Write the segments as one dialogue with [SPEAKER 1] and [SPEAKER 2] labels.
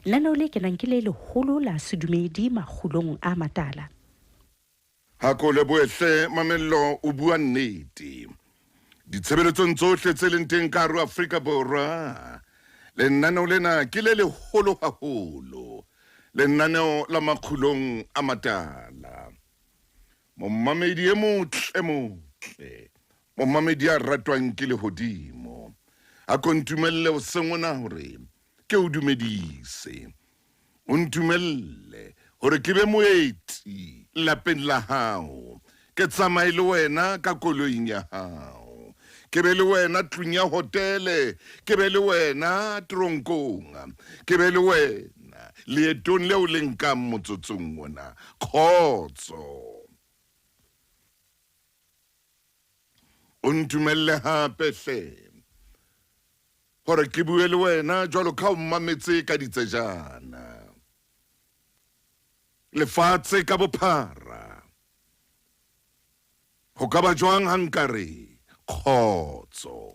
[SPEAKER 1] Lenaneo le kenang ke le leholo la sedumedi makgulong a matala.
[SPEAKER 2] Ha ko lebohe hle Mamello o bua nnete. Ditshebeletsong tsohle tse leng teng ka hare ho Afrika Borwa, lenaneo lena ke le leholo haholo, lenaneo la makgulong a matala. Momamedi e motle motle, momamedi ya ratwang ke lehodimo, a ko ntumelle hoseng hona hore ke o dumedise. O ntumelle hore ke be moeti lapeng la hao, ke tsamaye le wena ka koloing ya hao, ke be le wena tlung ya hotele, ke be le wena teronkong, ke be le wena leetong leo le nkang motsotsong ona. Khotso. O ntumelle hape hle gore ke bue le wena jwalo ka o mmametse ka ditsejana. Lefatshe ka bophara, ho ka ba jwang ha nka re kgotso?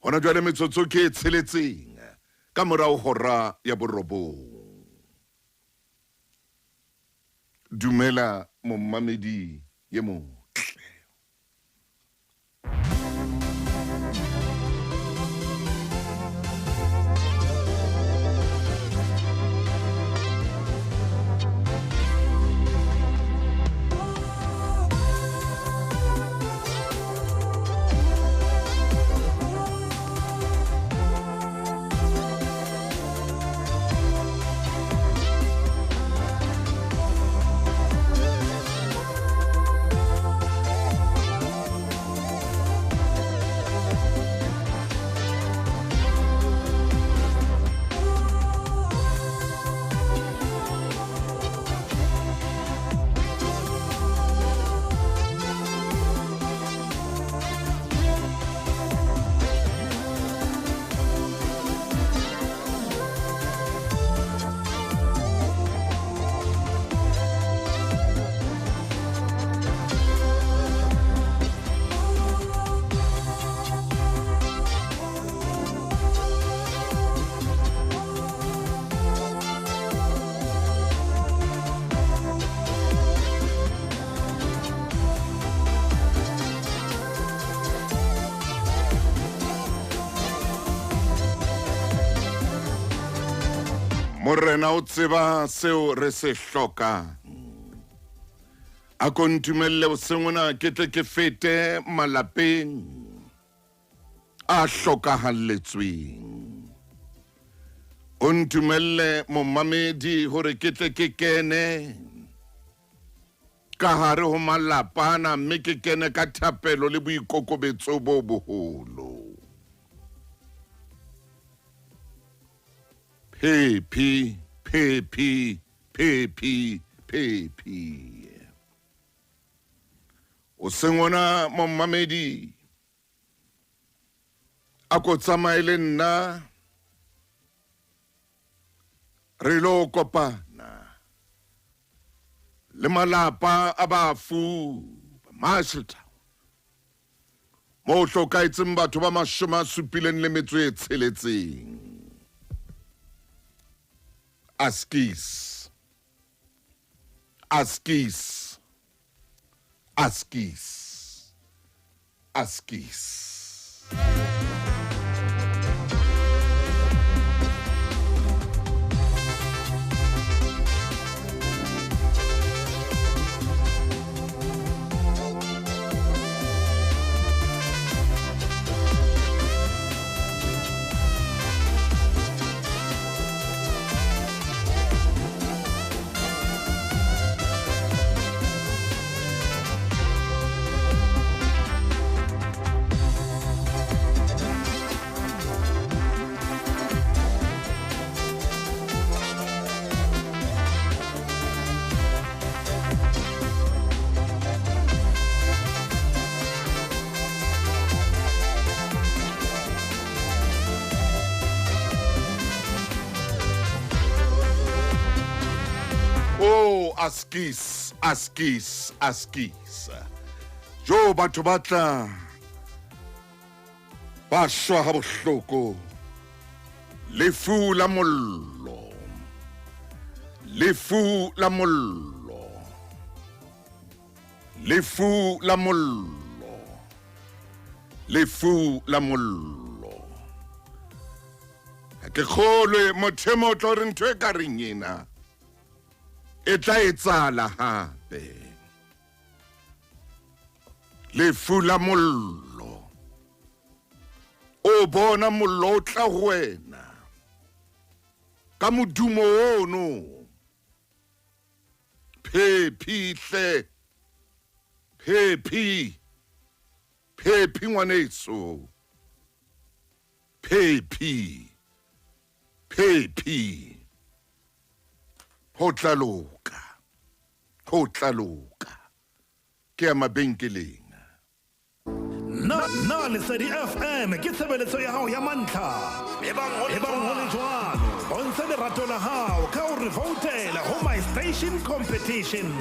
[SPEAKER 2] Hona jwale metsotso ke e tsheletseng ka morao hora ya borobong. Dumela mommamedi ye motle. Morena o tseba seo re se hlokang. A ko ntumelle hoseng ona ke tle ke fete malapeng a hlokahalletsweng. O ntumelle momamedi hore ke tle ke kene ka hare ho malapa ana mme ke kene ka thapelo le boikokobetso bo boholo. Phephi, phephi, phephi, phephi. O seng ona momamedi a ko tsamaye le nna re lo kopana le malapa a bafu Marshalltown mo ho hlokahetseng batho ba mashome a supileng le metso e tsheletseng. Askis. Askis. Askis. Askis. Oh, askis, askis, askis. Jo batho ba tla ba shwa ha bohloko. Lefu la mollo. Lefu la mollo. Lefu la mollo. Lefu la mollo. Ha ke kgolwe motho e motlo re ntho e ka reng ena e tla etsahala hape. Lefu la mollo. O bona mollo o tla ho wena ka modumo ono. Phephi hle. Phephi. Phephi ngwaneso. Phephi. Phephi. Ho tla loka. Ho tla loka. Ke ya mabenkeleng.
[SPEAKER 3] Na, na Lesedi FM ke tshebeletso ya hao ya mantlha? Ebang ho le jwalo, bontsha lerato la hao ka ho re voutela ho My Station Competition.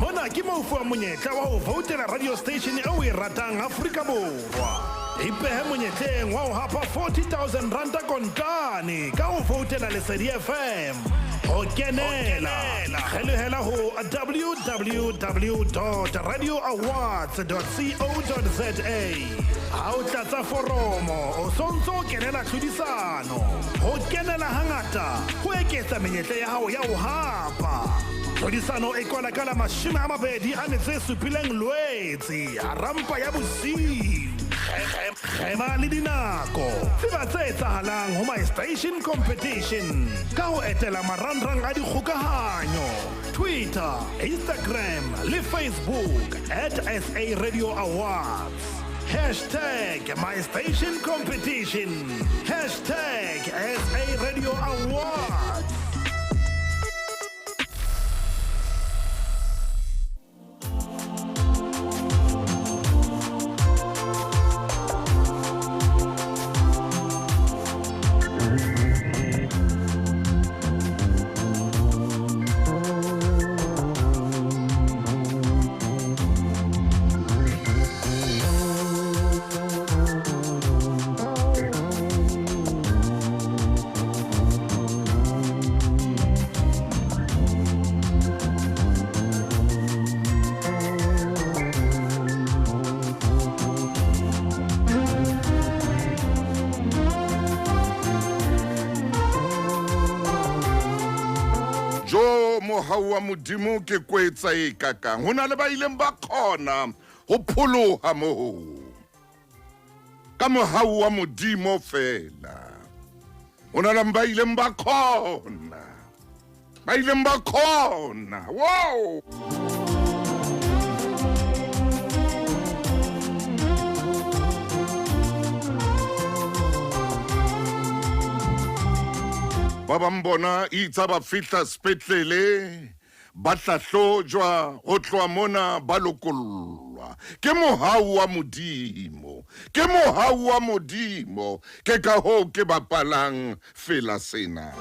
[SPEAKER 3] Mona ke mo fuwa monyetla wa ho voutela radio station eo o e ratang Afrika Borwa. Ipehe monyetleng wa ho hapa 40,000 ranta kontane ka ho voutela Lesedi FM. Ho kenela, kgelohela ho www.radioawards.co.za. Ha o tlatsa foromo, o sontso o kenela tlhodisano. Ho kenela hangata ho eketsa menyetla ya hao ya ho hapa. Tlhodisano e kwala ka la 27 Lwetse, hara mpa ya bosiu. Kgema le dinako. Tseba tse etsahalang ho My Station Competition ka ho etela marangrang a dikgokahanyo, Twitter, Instagram le Facebook at SA Radio Awards. Hashtag My Station Competition. Hashtag SA Radio Awards.
[SPEAKER 2] Jo mohau wa Modimo ke kwetsa e kakang. Ho na le ba ileng ba kgona ho pholoha moo ka mohau wa Modimo fela. Ho na le ba ileng ba kgona, ba ileng ba kgona. Wow! Ba bang bona itse ba fihla sepetlele ba hlahlojwa, ho tloha mona ba lokollwa. Ke mohau wa Modimo, ke mohau wa Modimo, ke ka hoo ke bapalang fela sena.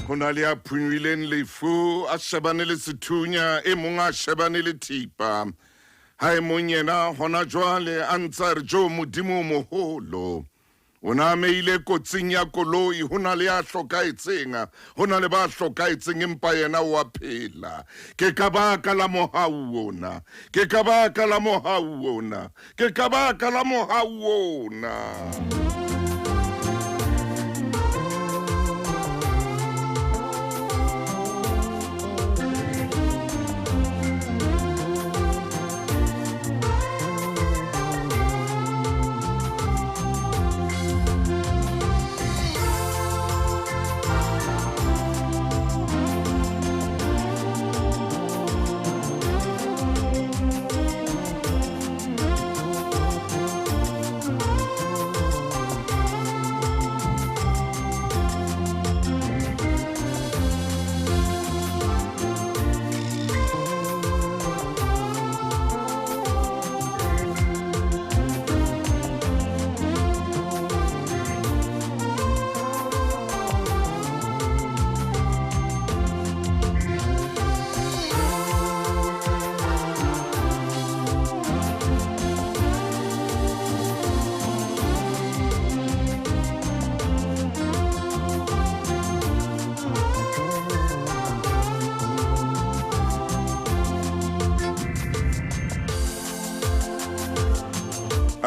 [SPEAKER 2] Ho na le ya phunywileng lefu, a shebane le sethunya, e mong a shebane le thipa. Ha e mong yena hona jwale a ntsa re jo Modimo o moholo. O na ameile kotsing ya koloi, ho na le ya hlokahetseng, ho na le ba hlokahetseng empa yena o a phela. Ke ka baka la mohau ona, ke ka baka la mohau ona, ke ka baka la mohau ona.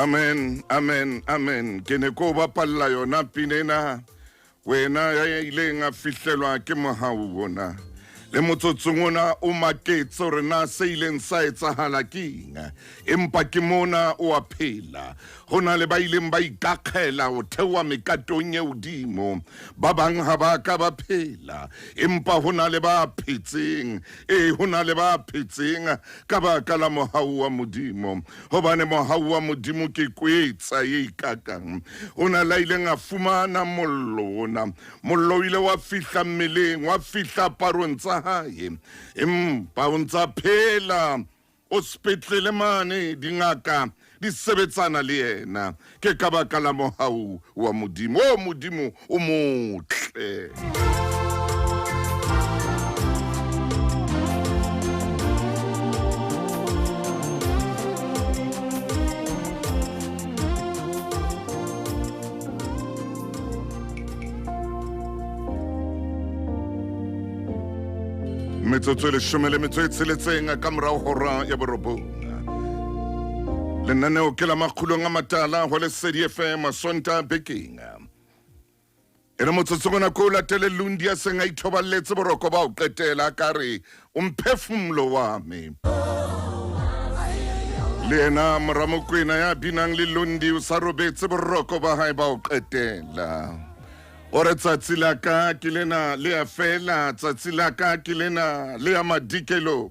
[SPEAKER 2] Amen, amen, amen. Ke ne ko bapalla yona pina ena, wena ya ileng a fihlelwa ke mohau ona. Le motsotsong ona o maketse hore na se ileng sa etsahala ke eng, empa ke mona o a phela. Ho na le ba ileng ba ikakgela ho theoha mekatong e hodimo, ba bang ha ba ka ba phela, empa ho na le ba phetseng. Ee, ho na le ba phetseng ka baka la mohau wa Modimo, hobane mohau wa Modimo ke kwetsa e ikakang. Ho na le a ileng a fumana mollo ona. Mollo o ile wa fihla mmeleng, wa fihla parong tsa hae, empa o ntsa phela. O sepetlele mane, dingaka di sebetsana le yena. Ke ka baka la mohau wa Modimo. O Modimo o motle. Metsotso e leshome le metso e tsheletseng ka morao hora ya borobong. Lenaneo ke la Makgulong a Matala ho Lesedi FM Sonta bekeng. E re motsotsong ona ko o latele Lundi a seng a ithoballetse boroko ba ho qetela ka re o mphefumlo wa me. Le yena mora Mokwena ya binang le Lundi o sa robetse boroko ba hae ba ho qetela. O re tsatsi la ka ke lena le a fela, tsatsi la ka ke lena le ya madikelong.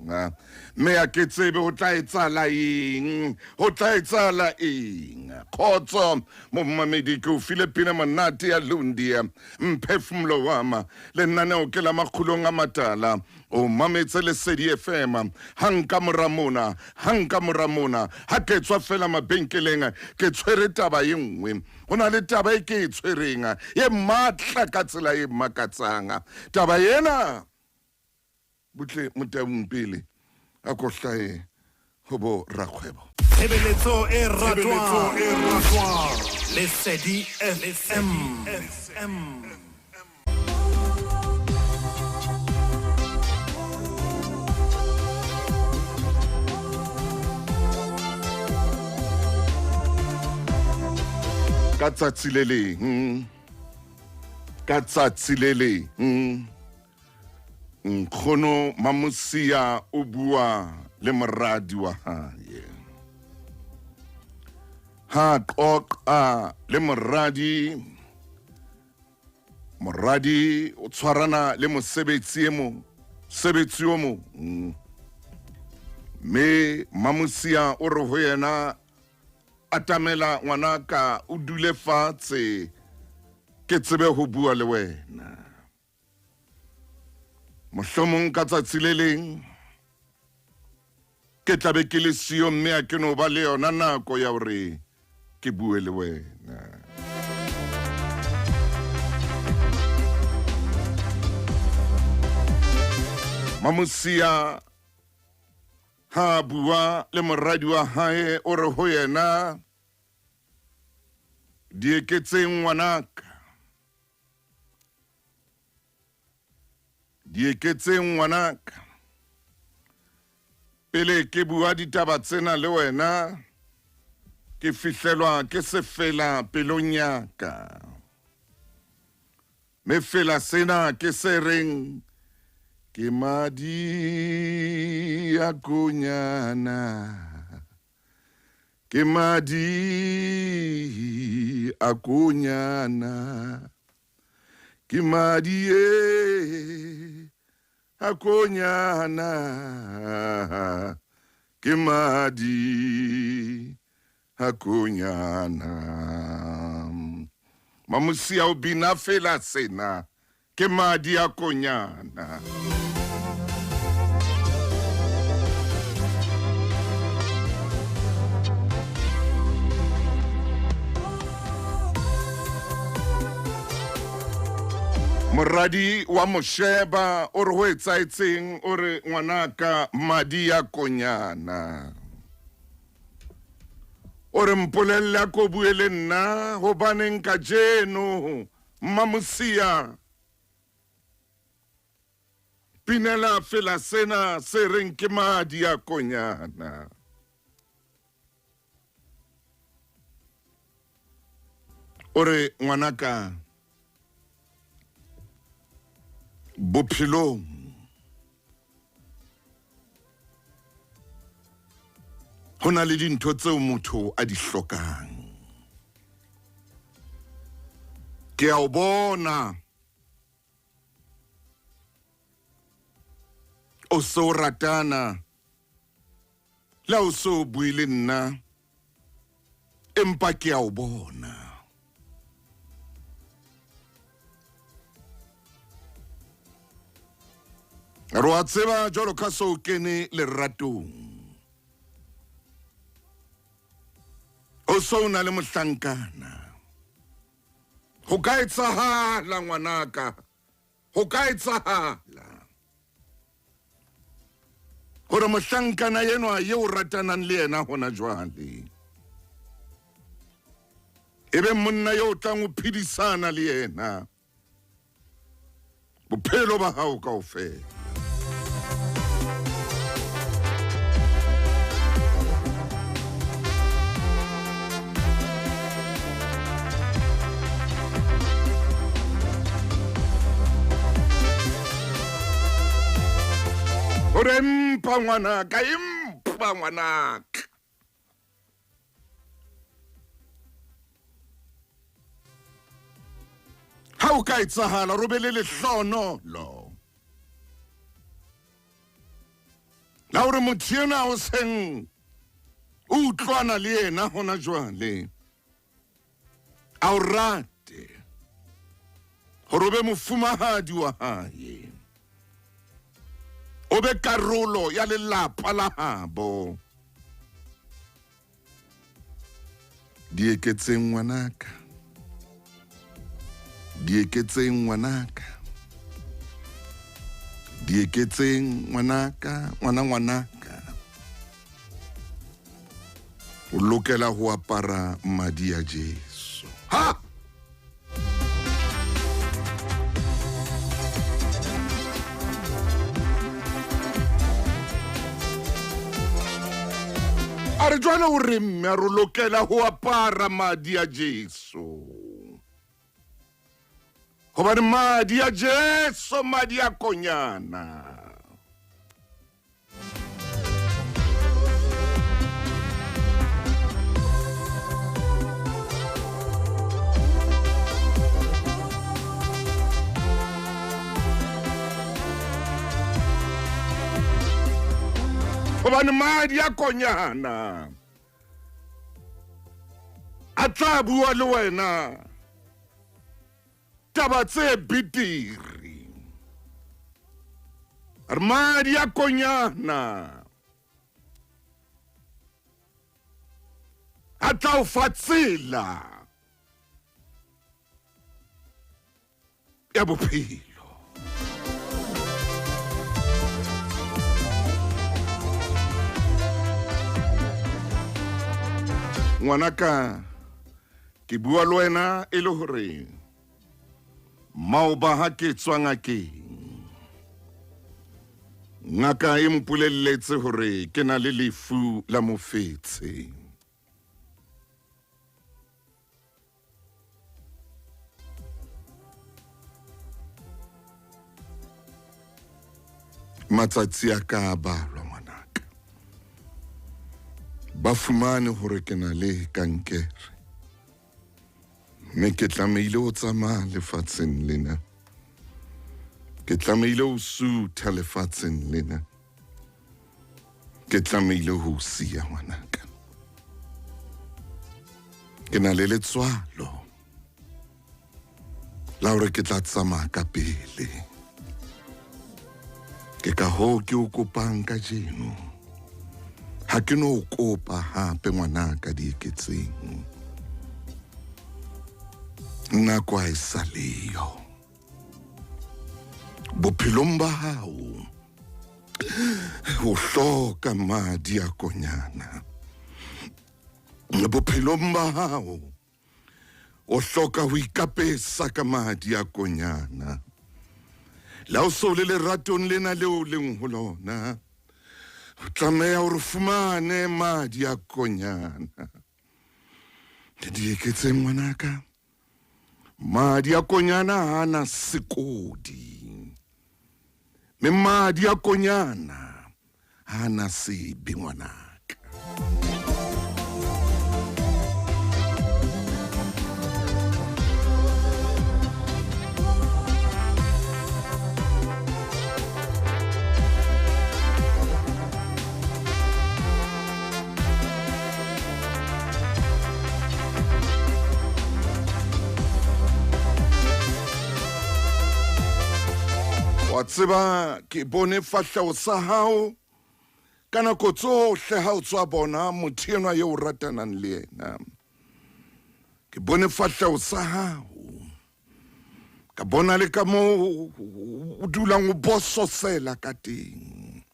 [SPEAKER 2] Mme a ke tsebe ho tla etsahala eng, ho tla etsahala eng. Kgotso momamedi, ke o file pina monate ya Lundi, mphefumlo wa ma. Lenaneo ke la Makgulong a Matala. O mametse Lesedi FM. Hang ka mora mona, hang ka mora mona, ha ke tswa fela mabenkeleng, ke tshwere taba e nngwe. Ho na le taba e ke e tshwereng e matla ka tsela e makatsang. Taba ena butle motaung pele a ko hlahe ho bo rakgwebo.
[SPEAKER 3] Tshebeletso e ratwang Lesedi FM.
[SPEAKER 2] Ka tsatsi le leng, ka tsatsi le leng, nkgono Mamosia o bua le moradi wa hae. Ha qoqa le moradi, moradi o tshwarana le mosebetsi e mong, sebetsi o mong. Mme Mamosia o re ho yena, atamela ngwanaka, o dule fatshe, ke tsebe ho bua le wena. Mohlomong ka tsatsi le leng ke tlabe ke le siyo, mme a ke no ba le yona nako ya hore ke bue le wena. Mamosia ha bua le moradi wa hae, o re ho yena, dieketseng ngwanaka, dieketseng ngwanaka, pele ke bua ditaba tsena le wena, ke fihlelwa ke sefela pelong ya ka. Me fela sena ke se reng ke madi a konyana, ke madi a konyana, ke madi e a konyana, ke madi a konyana. Mamosia o bina fela sena ke madi a konyana. Moradi wa Mosheba o re ho etsaetseng, o re ngwanaka madi a konyana. O re mpolelle a ko bue le nna, hobaneng kajeno Mmamosia pinela fela sena se reng ke madi a konyana. O re ngwanaka bophelong ho na le dintho tseo motho a di hlokang. Ke a o bona o se o ratana le ha o se o bue le nna empa ke a o bona. Re wa tseba jwalo ka se o kene leratong. O se o na le mohlankana. Ho ka etsahala ngwanaka. Ho ka etsahala hore mohlankana enwa eo ratanang le yena hona jwale e be monna yo o tlang ho phedisana le yena bophelo ba hao kaofela. Hore empa ngwanaka, empa ngwanaka. Ha o ka etsahala hore o be le lehlohonolo la hore motho enwa o seng o utlwana le yena hona jwale a o rate hore o be mofumahadi wa hae, o be karolo ya lelapa la habo. Di eketseng ngwanaka, di eketseng ngwanaka, di eketseng ngwanaka, ngwana ngwanaka. O lokela ho apara madi a Jesu. Ha! A re jwale o re mme a re lokela ho apara madi a Jesu. Hobane madi a Jesu madi a konyana. Hobane madi a konyana a tla bua le wena taba tse bitiri. Re madi a konyana a tla o fa tsela ya bophelo. Ngwanaka, ke bua le wena e le hore maoba ha ke tswa ngakeng, ngaka e mpolelletse hore ke na le lefu la mofetshe. Matsatsi a ka a balwa ngwanaka. Ba fumane hore ke na le kankere. Mme ke tlamehile ho tsamaya lefatsheng lena. Ke tlamehile ho sutha lefatsheng lena. Ke tlamehile ho o siya ngwanaka. Ke na le letswalo la hore ke tla tsamaya ka pele. Ke ka hoo ke o kopang kajeno. Ha ke no o kopa hape ngwanaka Dieketseng. Nako ha e sa leyo. Bophelong ba hao o hloka madi a konyana. Bophelong ba hao o hloka ho ikapesa ka madi a konyana. La o so le leratong lena leo leng ho lona, o tlameha hore fumane madi a konyana. Di eketseng ngwanaka. Madi a konyana ha na sekodi, mme madi a konyana ha na sebe ngwanaka. Wa tseba ke bone fahleho sa hao ka nako tsohle ha o tswa bona motho enwa eo o ratanang le yena. Ke bone fahleho sa hao, ka bona le ka moo o dulang o bososela ka teng.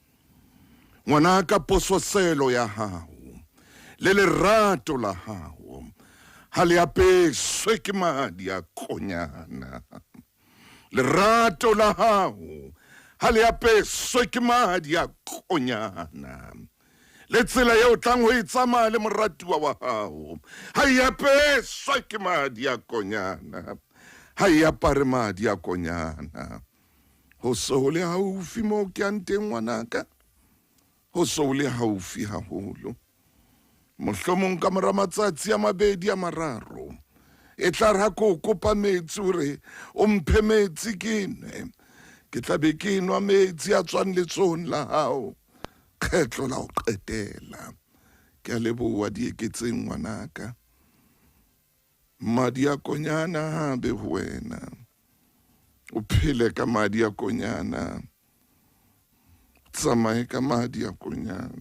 [SPEAKER 2] Ngwana ka pososelo ya hao le lerato la hao ha le apeswe ke madi a konyana. Lerato la hao ha le apeswe ke madi a konyana. Le tsela eo tlang ho e tsamaya le moratuwa wa hao ha e apeswe ke madi a konyana. Ha e apare madi a konyana. Ho se ho le haufi moo ke yang teng ngwanaka. Ho se ho le haufi haholo. Mohlomong ka mora matsatsi a mabedi a mararo e tla re ha ke o kopa metsi hore o mphe metsi ke nwe, ke tla be ke nwa metsi a tswang letsohong la hao kgetlo la ho qetela. Ke a leboha Dieketseng ngwanaka. Madi a konyana ha be ho wena. O phele ka madi a konyana. Tsamaye ka madi a konyana.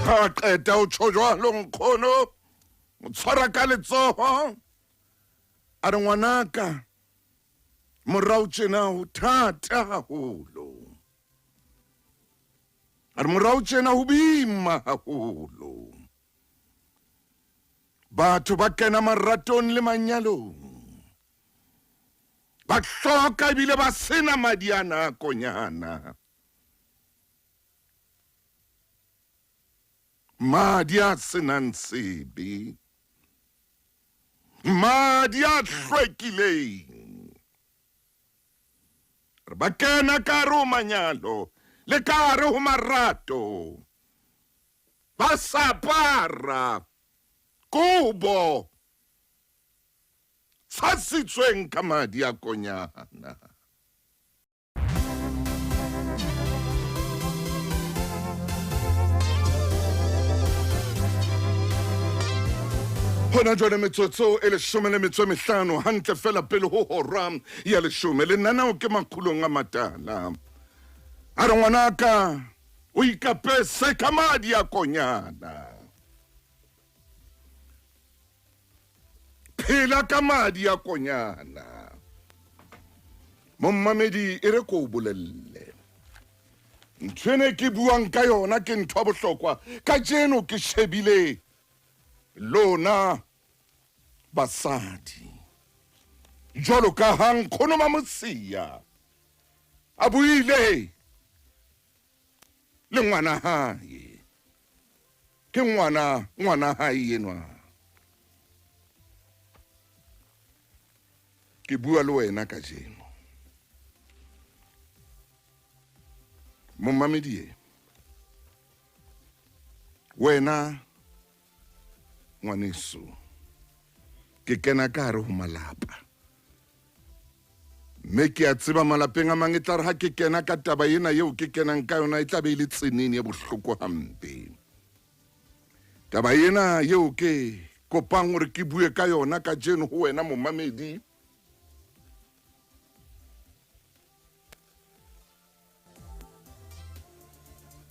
[SPEAKER 2] Ha qeta o tjho jwalo nkgono, o tshwara ka letsoho. A re, Ngwanaka, morao tjena ho thata haholo. A re, Morao tjena ho boima haholo. Batho ba kena maratong le manyalong ba hloka ebile ba sena madi a nakonyana. Madi a senang sebe. Madi a hlwekileng. Re ba kena ka hare ho manyalo le ka hare ho marato ba sa apara kobo tshasitsweng ka madi a konyana. Hona jwale metsotso e leshome le metso e mehlano hantle fela pele ho hora ya leshome. Lenaneo ke Makhulong a Matala. A re ngwanaka o ikapese ka madi a konyana. Phela ka madi a konyana. Mommamedi e re ko o bolelle. Ntho ene ke buang ka yona ke ntho ya bohlokwa. Kajeno ke shebile lona basadi. Jwalo ka ha nkgono Mamosia a buile le ngwana hae. Ke ngwana ngwana hae enwa. Ke bua le wena kajeno. Momamedi e. Wena ngwaneso ke kena ka hare ho malapa. Mme ke a tseba malapeng a mang e tla re ha ke kena ka taba ena eo ke kenang ka yona e tla be e le tsenene e bohloko hampe. Taba ena eo ke kopang hore ke bue ka yona kajeno ho wena momamedi,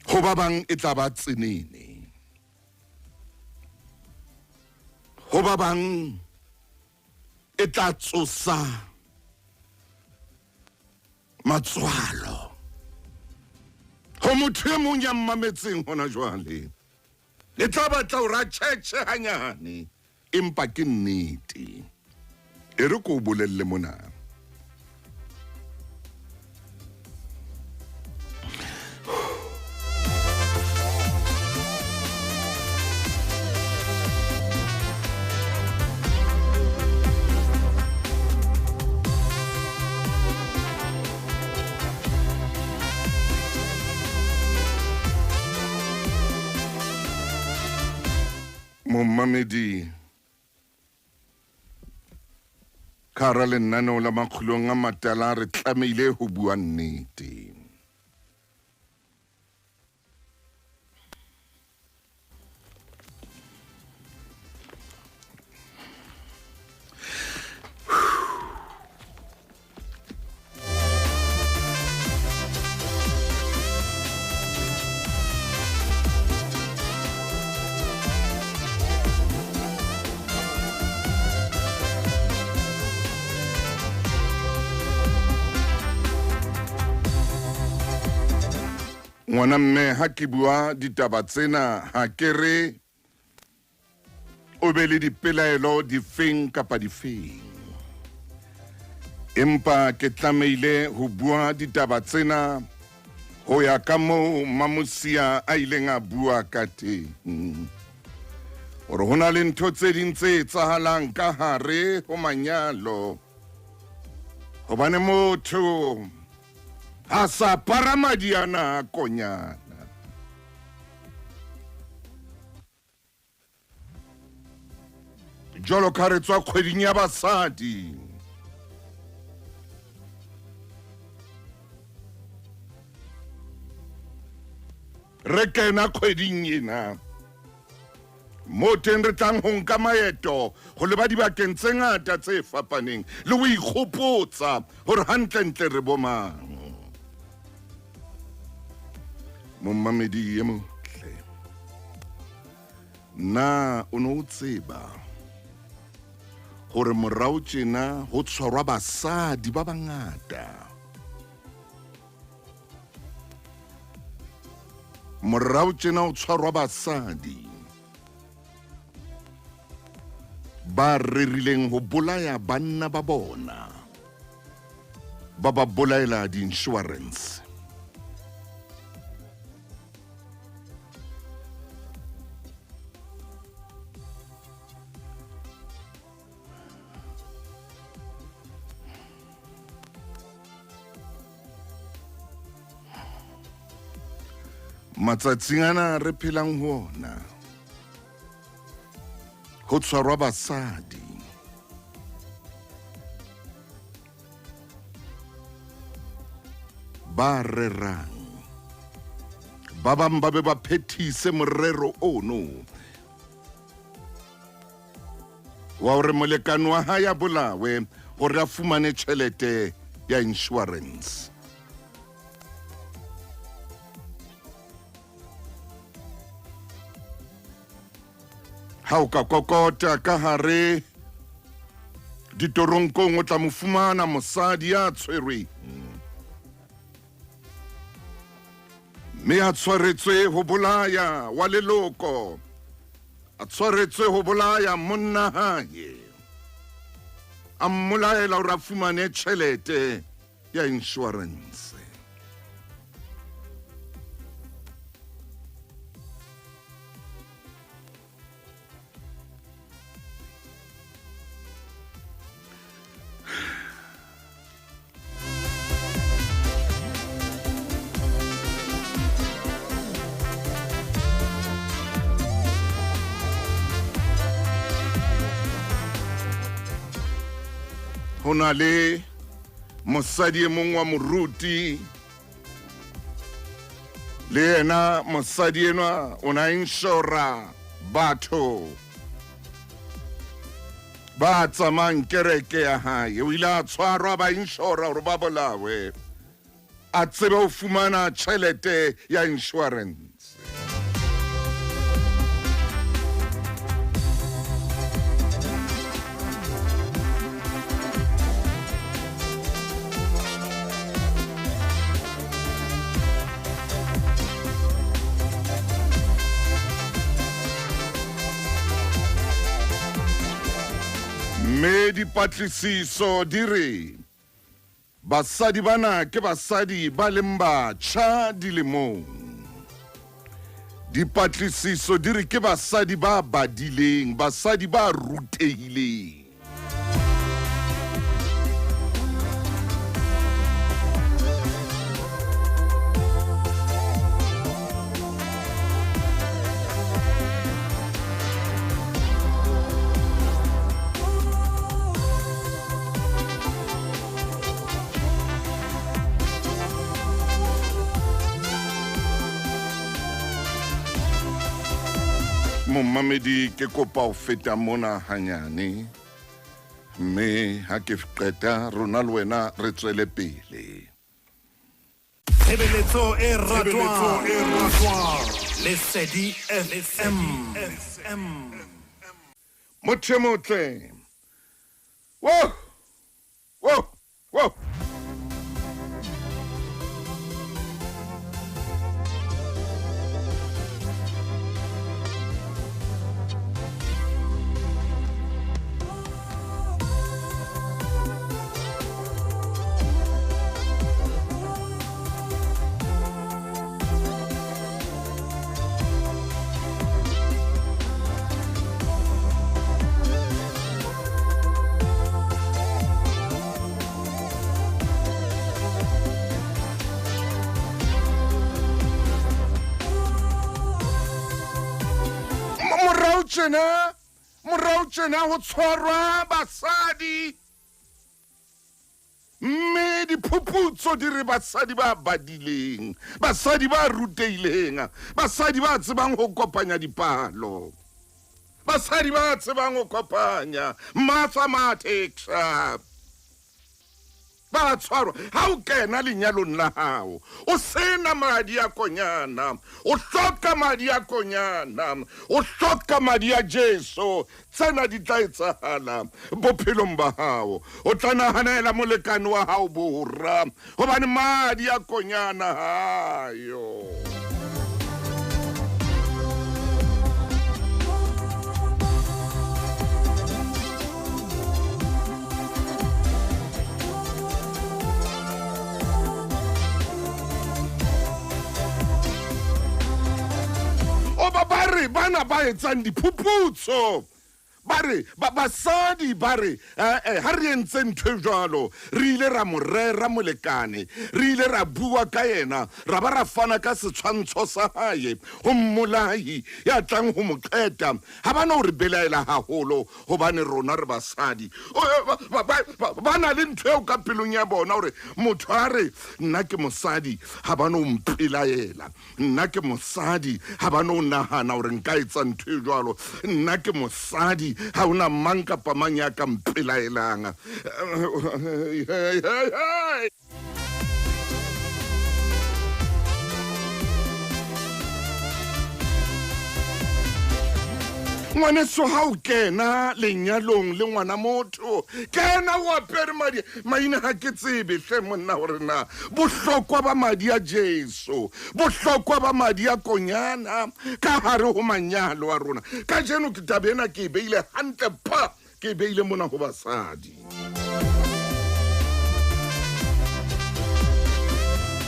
[SPEAKER 2] ho ba bang e tla ba tsenene, ho ba bang e tla tsosa matswalo ho motho e mong ya mmametseng hona jwale. E tla batla hore a tjhetjhe hanyane, empa ke nnete. E re ko o bolelle mona. Momamedi, ka hara lenaneo la Makgulong a Matala re tlamehile ho bua nnete. Ngwana mme, ha ke bua ditaba tsena ha ke re o be le dipelaelo difeng kapa difeng, empa ke tlamehile ho bua ditaba tsena ho ya ka moo Mamosia a ileng a bua ka teng, hore ho na le ntho tse ding tse etsahalang ka hare ho manyalo, hobane motho a sa apara madi ana a konyana. Jwalo ka re tswa kgweding ya basadi, re kena kgweding ena mo teng re tlang ho nka maeto ho leba dibakeng tse ngata tse fapaneng le ho ikgopotsa hore hantlentle re bomang. Mommamedi e motle, na o ne o tseba hore morao tjena ho tshwarwa basadi ba bangata? Morao tjena ho tshwarwa basadi ba rerileng ho bolaya banna ba bona, ba ba bolaela di-insurance. Matsatsing ana re phelang ho ona, ho tshwarwa basadi ba rerang, ba bang ba be ba phethise morero ono wa hore molekane wa hae a bolawe hore a fumane tjhelete ya insurance. Ha o ka kokota ka hare ditoronkong, o tla mo fumana mosadi ya tshwerweng mme a tshwaretswe ho bolaya wa leloko, a tshwaretswe ho bolaya monna hae, a mmolaela hore a fumane tjhelete ya insurance. Ho na le mosadi e mong wa moruti, le yena mosadi enwa o na inshora batho ba tsamayang kereke ya hae. O ile a tshwarwa ba inshora hore ba bolawe, a tsebe ho fumana tjhelete ya insurance. Mme dipatlisiso di re basadi bana ke basadi ba leng batjha dilemong. Dipatlisiso di re ke basadi ba badileng, basadi ba rutehileng. Momamedi ke kopa ho feta mona hanyane mme ha ke qeta rona le wena re tswele pele.
[SPEAKER 3] Tshebeletso e ratwang Lesedi FM.
[SPEAKER 2] Motho e motle. Wo! Wo! Wo! Morao tjena, morao tjena ho tshwarwa basadi mme diphuputso di re basadi ba badileng, basadi ba rutehileng, basadi ba tsebang ho kopanya dipalo, basadi ba tsebang ho kopanya mathematics ba tshwarwa. Ha o kena lenyalong la hao o sena madi a konyana, o hloka madi a konyana, o hloka madi a Jesu, tsena di tla etsahala bophelong ba hao. O tla nahanela molekane wa hao bora, hobane madi a konyana hayo. Oba ba re bana ba etsang diphuputso ba re basadi ba re ha re entse ntho e jwalo, re ile ra mo rera molekane, re ile ra bua ka yena, ra ba ra fana ka setshwantsho sa hae ho mmolai ya tlang ho mo qeta. Ha ba no re belaela haholo hobane rona re basadi. Ba na le ntho eo ka pelong ya bona hore motho a re nna ke mosadi, ha ba no mpelaela. Nna ke mosadi, ha ba no nahana hore nka etsa ntho e jwalo. Nna ke mosadi, ha hona mang kapa mang ya ka mpelaelang. Ngwaneso, ha o kena lenyalong le ngwana motho, kena o apere madi. Maina ha ke tsebe hle monna hore na bohlokwa ba madi a Jesu, bohlokwa ba madi a konyana ka hare ho manyalo a rona. Kajeno ke taba ena ke e beile hantle pa, ke e beile mona ho basadi.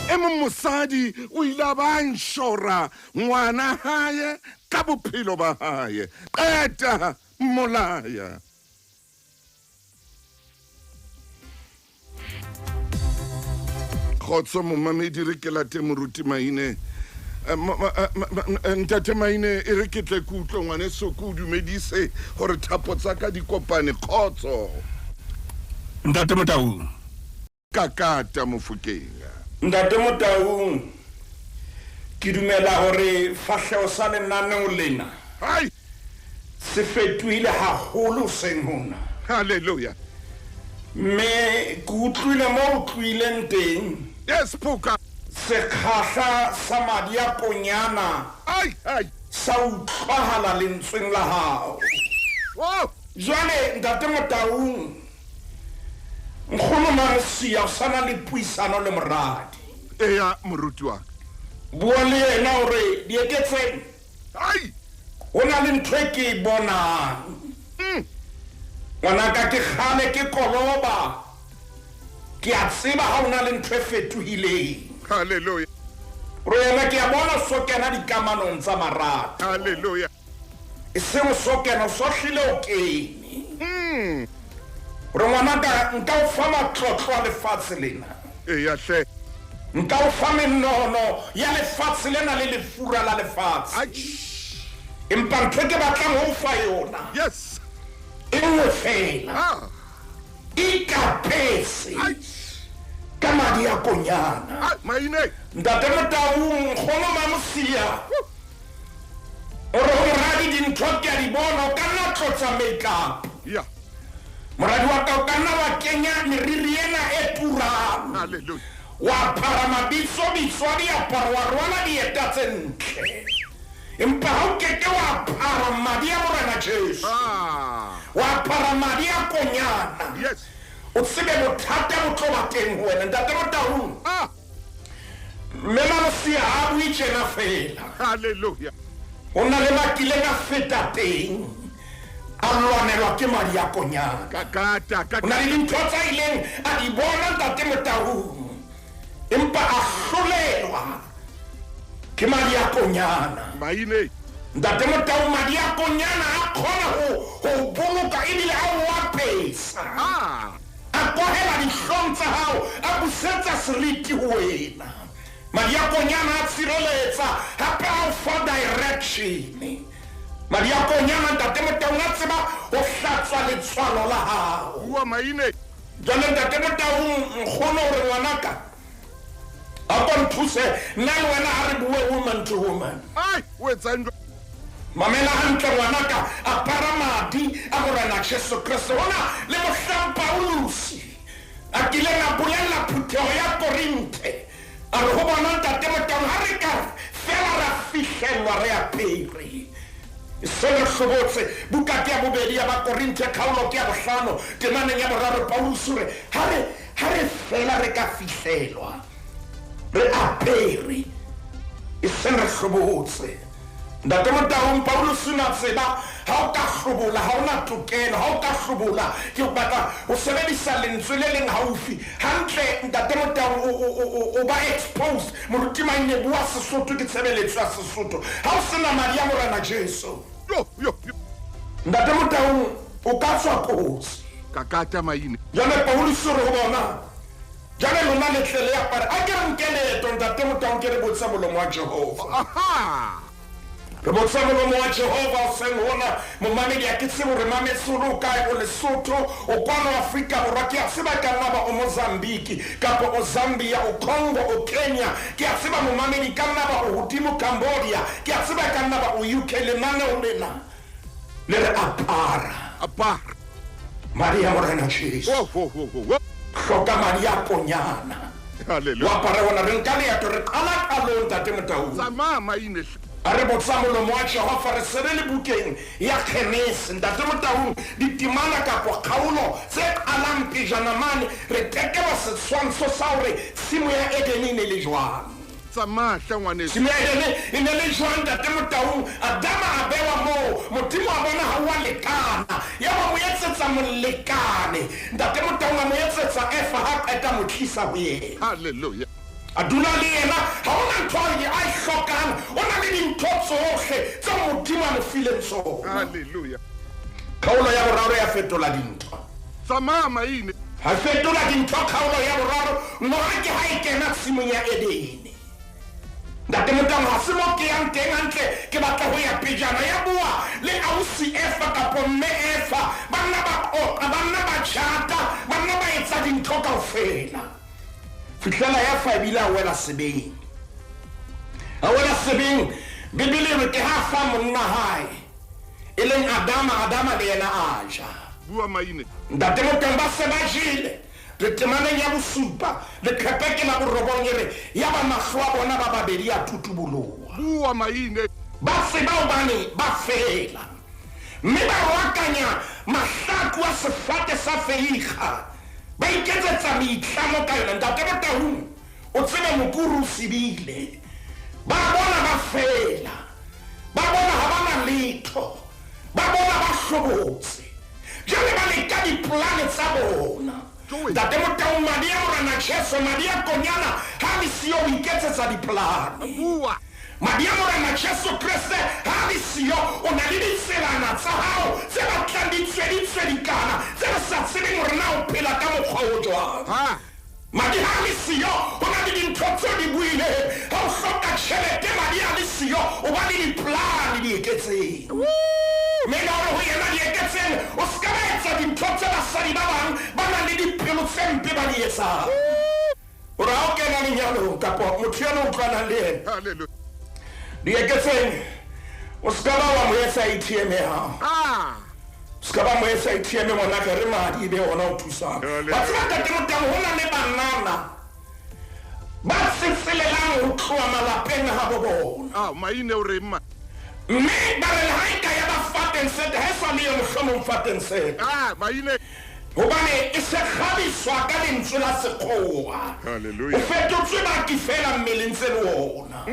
[SPEAKER 2] E mong mosadi o ile a ba nshora ngwana hae ka bophelo ba hae, qeta mmolaya. Kgotso momamedi, re ke late moruti Maine. Ntate Maine, e re ke tle ke utlwe ngwaneso, ke o dumedise hore thapo tsa ka di kopane. Kgotso
[SPEAKER 4] Ntate Motaung.
[SPEAKER 2] Kakata Mofokeng.
[SPEAKER 4] Ntate Motaung, ke dumela hore fahleho sa lenaneo lena
[SPEAKER 2] Hai!
[SPEAKER 4] se fetohile haholo hoseng hona.
[SPEAKER 2] Hallelujah.
[SPEAKER 4] Mme ke utlwile mo o tlohileng teng.
[SPEAKER 2] Yes, Phuka.
[SPEAKER 4] Sekgahla sa madi a konyana
[SPEAKER 2] Ai, ai.
[SPEAKER 4] sa utlwahala lentsweng la hao.
[SPEAKER 2] Oh.
[SPEAKER 4] Jwale Ntate Motaung, nkgono Mamosia o sana le puisano le moradi.
[SPEAKER 2] Eya, moruti wa ka.
[SPEAKER 4] Bua le yena hore Dieketseng,
[SPEAKER 2] Ai.
[SPEAKER 4] ho na le ntho e ke e bonang. Ngwanaka, ke kgale ke koloba. Ke a tseba ha o na le ntho e fetohileng.
[SPEAKER 2] Hallelujah.
[SPEAKER 4] Re yena ke a bona so kena dikamanong tsa marato.
[SPEAKER 2] Hallelujah.
[SPEAKER 4] E seng o so kena, o so hlile o kene. Re ngwanaka, nka o fa matlotlo a lefatshe lena.
[SPEAKER 2] Eya hle.
[SPEAKER 4] Nka o fa menono ya lefatshe lena le lefura la lefatshe. Empa ntho e ke batlang ho o fa yona.
[SPEAKER 2] Yes.
[SPEAKER 4] E nngwe fela.
[SPEAKER 2] Ah.
[SPEAKER 4] Ikapese ka madi a konyana.
[SPEAKER 2] Ai, Maine.
[SPEAKER 4] Ntate Motaung, nkgono Mamosia. O re ho moradi di dintho ke a di bona, o ka nna tlotsa makeup.
[SPEAKER 2] Yeah.
[SPEAKER 4] Moradi wa ka, o ka nna wa kenya meriri ena e turang.
[SPEAKER 2] Hallelujah.
[SPEAKER 4] Wa apara mabitsobitso a diaparo, wa rwala dieta tse ntle. Empa ha o keke wa apara madi a Morena Jesu.
[SPEAKER 2] Ah.
[SPEAKER 4] Wa apara madi a konyana.
[SPEAKER 2] Yes.
[SPEAKER 4] O tsebe bothata bo tlo ba teng ho wena, Ntate Motaung.
[SPEAKER 2] Ah.
[SPEAKER 4] Mme Malosia ha a bue tjena feela.
[SPEAKER 2] Hallelujah.
[SPEAKER 4] Ho na le ba kileng a feta teng, a lwanelwa ke madi a konyana.
[SPEAKER 2] Ka kata, ka
[SPEAKER 4] Ho na le dintho tsa ileng a di bona, Ntate Motaung, empa a hlolelwa ke madi a konyana.
[SPEAKER 2] Maine.
[SPEAKER 4] Ntate Motaung, madi a konyana a kgona ho ho boloka ebile a o apesa.
[SPEAKER 2] Ah.
[SPEAKER 4] A kwahela dihlong tsa hao, a busetsa seriti ho wena. Madi a konyana a tshireletsa, hape a o fa direction. Madi a konyana, Ntate Motaung, a tseba ho hlatswa letswalo la hao.
[SPEAKER 2] Bua maine.
[SPEAKER 4] Jwale Ntate Motaung, nkgono hore ngwanaka, a ko nthuse, nna le wena ha re bue woman to woman.
[SPEAKER 2] Ai, o etsang jwang?
[SPEAKER 4] Mamela hantle ngwanaka, apara madi a Morena Jesu Kreste. Hona le mohlang Paulus a kileng a bolella phutheho ya Korinthe, a re ho bona, Ntate Motaung, ha re ka fela ra fihlellwa re apere, se re hlobotse. Buka ke ya bobedi ya Bakorinthe, kgaolo ke ya bohlano, temaneng ya boraro. Paulus o re ha re fela re ka fihlelwa re apere, e seng re hlobotse. Ntate Motaung, Paulus o na tseba ha o ka hlobola ha ona tokelo. Ha o ka hlobola, ke batla ho sebedisa lentswe le leng haufi hantle, Ntate Motaung, o ba exposed. Moruti Maine, bua Sesotho, ke tshebeletso ya Sesotho. Ha o sena madi a Morena Jesu,
[SPEAKER 2] Yo, yo, yo.
[SPEAKER 4] Ntate Motaung, o ka tswa kotsi.
[SPEAKER 2] Ka kata maine.
[SPEAKER 4] Jwale Paulus o re ho bona, jwale lona le tle le apare. A ke re nke leeto, Ntate Motaung, ke re botsa molomo wa Jehova.
[SPEAKER 2] Aha.
[SPEAKER 4] Re botsa molomo wa Jehova o seng hona. Momamedi, a ke tsebe hore mametse o le o kae, o Lesotho, o kwano Afrika Borwa, ke a tseba ka nna ba o Mozambique kapa o Zambia, o Congo, o Kenya. Ke a tseba momamedi ka nna ba o hodimo Cambodia, ke a tseba ka nna ba o UK. Lenaneo lena le re apara
[SPEAKER 2] Apara
[SPEAKER 4] madi a Morena Jesu.
[SPEAKER 2] Wo, wo, wo, wo, wo.
[SPEAKER 4] Hloka madi a konyana,
[SPEAKER 2] Hallelujah.
[SPEAKER 4] o apare ona. Re nka leeto, re qala qalong, Ntate Motaung.
[SPEAKER 2] Tsamaya maine.
[SPEAKER 4] A re botsa molomo wa Jehova. Re se re le bukeng ya Genese, Ntate Motaung, ditemana kapo kgaolo tse qalang pejana mane, re tekelwa setshwantsho sa hore tshimo ya Edene e ne le jwang.
[SPEAKER 2] Tsamaya hle ngwaneso.
[SPEAKER 4] Tshimo ya Edene e ne le jwang, Ntate Motaung? Adama a bewa moo, Modimo a bona ha wa lekana, ya ba mo etsetsa molekane. Ntate Motaung, a mo etsetsa Efa, ha qeta mo tlisa ho yena.
[SPEAKER 2] Hallelujah.
[SPEAKER 4] A dula le yena, ha hona ntho a e hlokang, o na le dintho tsohle tseo Modimo a mo fileng tsona.
[SPEAKER 2] Hallelujah.
[SPEAKER 4] Kgaolo ya boraro ya fetola dintho.
[SPEAKER 2] Tsamaya maine.
[SPEAKER 4] Ha fetola dintho kgaolo ya boraro. Noha ke ha e kena tshimong ya Edene. Ntate Motaung, ha se mo ke yang teng hantle, ke batla ho ya pejana. Ya bua le ausi Efa kapo mme Efa, banna ba qoqa, banna ba tjhata, banna ba etsa dintho kaofela, fihlela ya fa ebile a wela sebeng. A wela sebeng, Bibele e re ke ha fa monna hae, e leng Adama, Adama le yena a ja.
[SPEAKER 2] Bua maine.
[SPEAKER 4] Ntate Motaung, ba se ba jele. Re temaneng ya bosupa, leqhepe ke la borobong, e re ya ba mahlo a bona ba babedi a tutuboloha.
[SPEAKER 2] Bua maine.
[SPEAKER 4] Ba tseba hobane ba fela, mme ba roakanya mahlaku a sefate sa feiga, ba iketsetsa meitlamo ka yona. Ntate Motaung, o tsebe mokuru o sebile. Ba bona ba fela, ba bona ha ba na letho, ba bona ba hlobotse, jwale ba leka dipolane tsa bona. Ntate Motaung, madi a Morena Jesu, madi a konyana ha le siyo, o iketsetsa dipolane.
[SPEAKER 2] Bua.
[SPEAKER 4] Madi a Morena Jesu Kreste ha le siyo, o na le ditselana tsa hao tse batlang di tsweditswedikana, tse re sa tsebeng hore na o phela ka mokgwa o jwang.
[SPEAKER 2] Ha.
[SPEAKER 4] Madi ha le siyo, ho na le dintho tseo di buileng. Ha o hloka tjhelete, madi ha le siyo, o ba le dipolane di eketseng. Mme le hore ho yena di eketseng, o se ka ba etsa dintho tse basadi ba bang ba nang le dipelo tse mpe ba di etsang. Hore ha o kena lenyalong kapo motho eno o utlwanang le yena,
[SPEAKER 2] Hallelujah.
[SPEAKER 4] di eketseng, O se ka ba wa mo etsa ATM ya hao.
[SPEAKER 2] Ah.
[SPEAKER 4] Se ka ba mo etsa ATM ngwanaka, re madi e be ona o thusang.
[SPEAKER 2] Jwale.
[SPEAKER 4] Wa tseba Ntate Motau, ho na le banana ba tsetselelang ho tloha malapeng a habo bona.
[SPEAKER 2] Ah, maine o reng ma?
[SPEAKER 4] Mme ba re le ha e ka ya ba fateng sete, ha e sa le yo mohlomong fateng sete.
[SPEAKER 2] Ah, maine.
[SPEAKER 4] Hobane e se kgabiswa ka lentswe la sekgowa.
[SPEAKER 2] Hallelujah.
[SPEAKER 4] O fetotswe baki fela mmeleng tse le ona.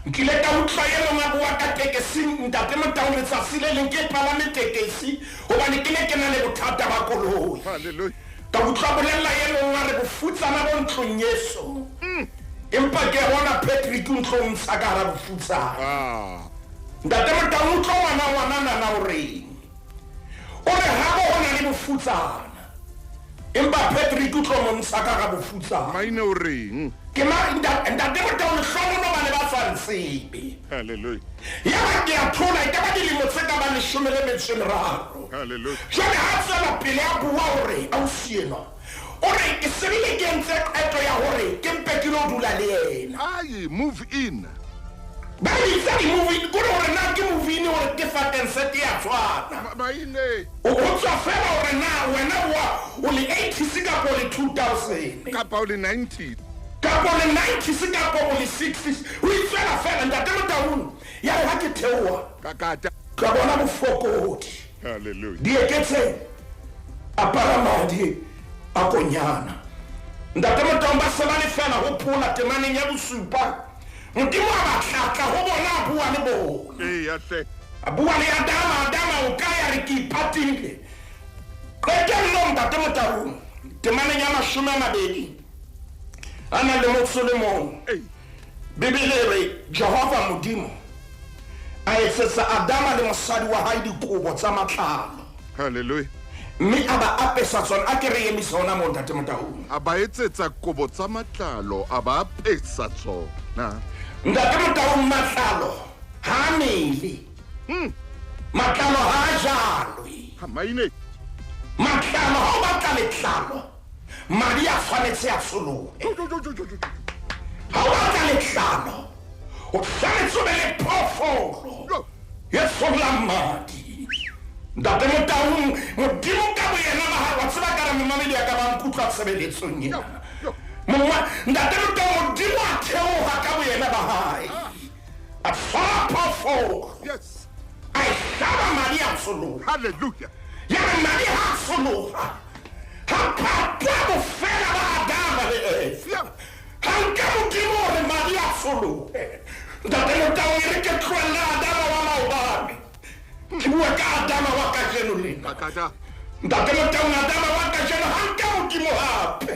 [SPEAKER 4] Nkile ka utlwa e mong a bua ka tekesi, Ntate Motau, letsatsi le leng ke palame tekesi hobane ke ne ke na le bothata ba koloi.
[SPEAKER 2] Hallelujah.
[SPEAKER 4] Ka utlwa bolella e mong a re bofutsana bo ntlong yeso. Empa ke a bona Patrick o ntlo ntsha ka hara bofutsana.
[SPEAKER 2] Ah.
[SPEAKER 4] Ntate Motau, utlwa ngwana ngwanana o reng? O re ha bo ho na le bofutsana. Empa Patrick o tlo mo ntsha ka hara bofutsana.
[SPEAKER 2] Maine o reng?
[SPEAKER 4] Ke ma Ntate Motau, lehlohonolo ba ne ba sa ntsebe.
[SPEAKER 2] Hallelujah.
[SPEAKER 4] Ya ba ke a thola, e ka ba dilemo tse ka bang 13.
[SPEAKER 2] Hallelujah.
[SPEAKER 4] Jwale ha tswela pele a bua hore ausi enwa, o re ke sebile ke entse qeto ya hore ke mpe ke lo dula le yena.
[SPEAKER 2] Ai, move in.
[SPEAKER 4] Ba bitsa di-move in, kore hore na ke move in hore ke fateng sete ya tshwana.
[SPEAKER 2] Maine.
[SPEAKER 4] O tswa fela hore na wena o le 80 kapa o le 2000.
[SPEAKER 2] Kapa o le 90.
[SPEAKER 4] Kapa o le 90 kapa o le 60. O itswela fela Ntate Motaung. Ya re ha ke theoha.
[SPEAKER 2] Ka kata.
[SPEAKER 4] Ka bona bofokodi.
[SPEAKER 2] Hallelujah.
[SPEAKER 4] Dieketseng apara madi a konyana. Ntate Motaung ba se ba le fela ho phola temaneng ya bosupa. Modimo a ba tlatla ho bona a bua le bona.
[SPEAKER 2] Ee, ya hle.
[SPEAKER 4] A bua le Adama, Adama o ka ya re ke ipatile. Qetellong Ntate Motaung temaneng ya 20 a na le motso le mong.
[SPEAKER 2] Ee.
[SPEAKER 4] Bibele e re Jehova Modimo a etsetsa Adama le mosadi wa hae dikobo tsa matlalo.
[SPEAKER 2] Hallelujah.
[SPEAKER 4] Mme a ba apesa tsona. A ke re emise hona moo Ntate Motaung.
[SPEAKER 2] A ba etsetsa kobo tsa matlalo, a ba apesa tsona.
[SPEAKER 4] Ntate Motaung, matlalo ha a mele. Matlalo ha a jalwe.
[SPEAKER 2] Ha maine.
[SPEAKER 4] Matlalo ha o batla letlalo, madi a tshwanetse a tsholohe. Ha o batla letlalo, o tshwanetse o be le phoofolo e tshollang madi. Ntate Motaung, Modimo ka boyena ba hae, wa tseba ka re momamedi a ka ba nkutlwa tshebeletsong ena. Ntate Motaung, Modimo a theoha ka boyena ba hae. A tshwara phoofolo.
[SPEAKER 2] Yes.
[SPEAKER 4] A e hlaba madi a tsholoha.
[SPEAKER 2] Hallelujah.
[SPEAKER 4] Ya re madi ha a tsholoha, ha phatwa bofela ba Adama le Eva. Ha nka Modimo hore madi a tsholohe. Ntate Motaung, e re ke tlohelle Adama wa maobane. Ke bua ka Adama wa kajeno lena.
[SPEAKER 2] Kakata.
[SPEAKER 4] Ntate Motaung, Adama wa kajeno ha nka Modimo hape.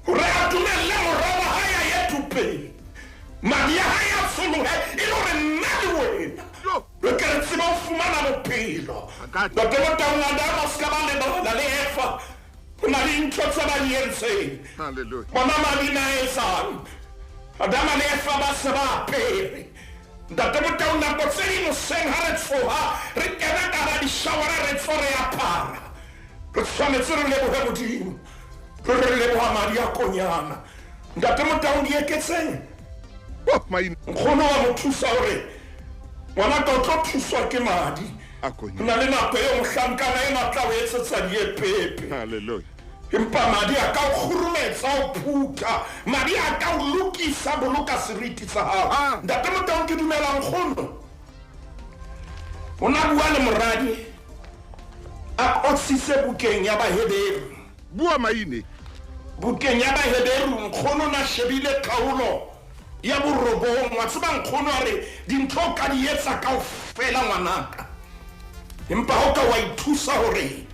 [SPEAKER 4] Hore a dumelle mora wa hae a ye thupeng. Madi a hae a tsholohe e le hore nna le wena re ke re tsebe ho fumana bophelo.
[SPEAKER 2] Kakata.
[SPEAKER 4] Ntate Motaung, Adama o se ka ba lebala le Eva. Ho na le ntho tse ba di entseng.
[SPEAKER 2] Hallelujah.
[SPEAKER 4] Bona madi na etsang. Adama le Eva ba se ba apere. Ntate Motaung, nako tse ding hoseng ha re tsoha, re kena ka hara dishawara, re tswa re apara. Re tshwanetse re lebohe Modimo. Re re leboha madi a konyana. Ntate Motaung, di eketseng.
[SPEAKER 2] Oh, maine.
[SPEAKER 4] Nkgono wa mo thusa hore ngwanaka o tlo thuswa ke madi.
[SPEAKER 2] A konyana.
[SPEAKER 4] Ho na le nako eo mohlankana enwa tla o etsetsa diepepe.
[SPEAKER 2] Hallelujah.
[SPEAKER 4] Empa madi a ka o kgurumetsa, o phutha. Madi a ka o lokisa, boloka seriti sa hao.
[SPEAKER 2] Ah.
[SPEAKER 4] Ntate Motaung, ke dumela nkgono. O na bua le moradi a otsise bukeng ya Baheberu.
[SPEAKER 2] Bua maine.
[SPEAKER 4] Bukeng ya Baheberu nkgono na shebile kgaolo ya borobong. Wa tseba nkgono a re dintho o ka di etsa kaofela ngwanaka. Empa ha o ka wa ithusa hore